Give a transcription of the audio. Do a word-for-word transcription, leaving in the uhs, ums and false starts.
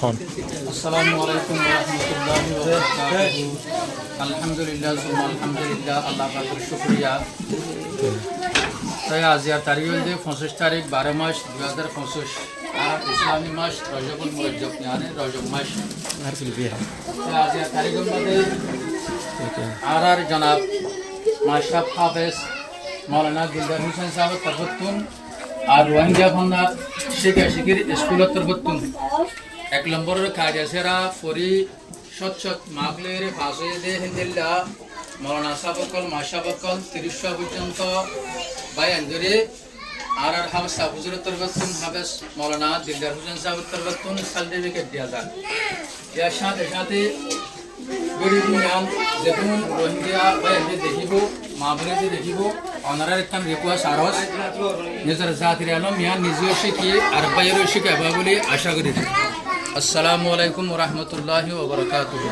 Assalamu alaikum wa rahmatullahi wa barakatuhu. Alhamdulillah, summa alhamdulillah, Allah pakor cúkuriya. Toi aijjar tarík óilde foñsíc tarík, baró mac, dui házar foñsíc. Ar Islami mac Rajabul Murajjab, yáni Rajab mac. Toi aijjar taríkor modde añárar jonab mastor háfez Maulana Dildar Hussain sábor torfóttun ar Rohingya fonnar cíkacíkir iskúlor torfóttun ek lombóror kaida sera fori cót cót mak loiyóre fas óiye dé héndilla Maulana sáb ókkol, mastor sáb ókkol, tiríc cúa foijjonto báiyain dóri añárar háfez sáb huzuror torfóttun, háfez Maulana Dildar Hussain sábor torfóttun certificate diya zar. Yar cáñte cáñte goribi yián zetún Rohingya báiyain dé dekíbo, ma boinain dé dekíbo, onorar ekkán request, aros, nizor zatir elóm yián nize yó cíki arek báiyoré cíkaiba buli acá gorí. Assalamu alaikum wa rahmatullahi wa barakatuhu.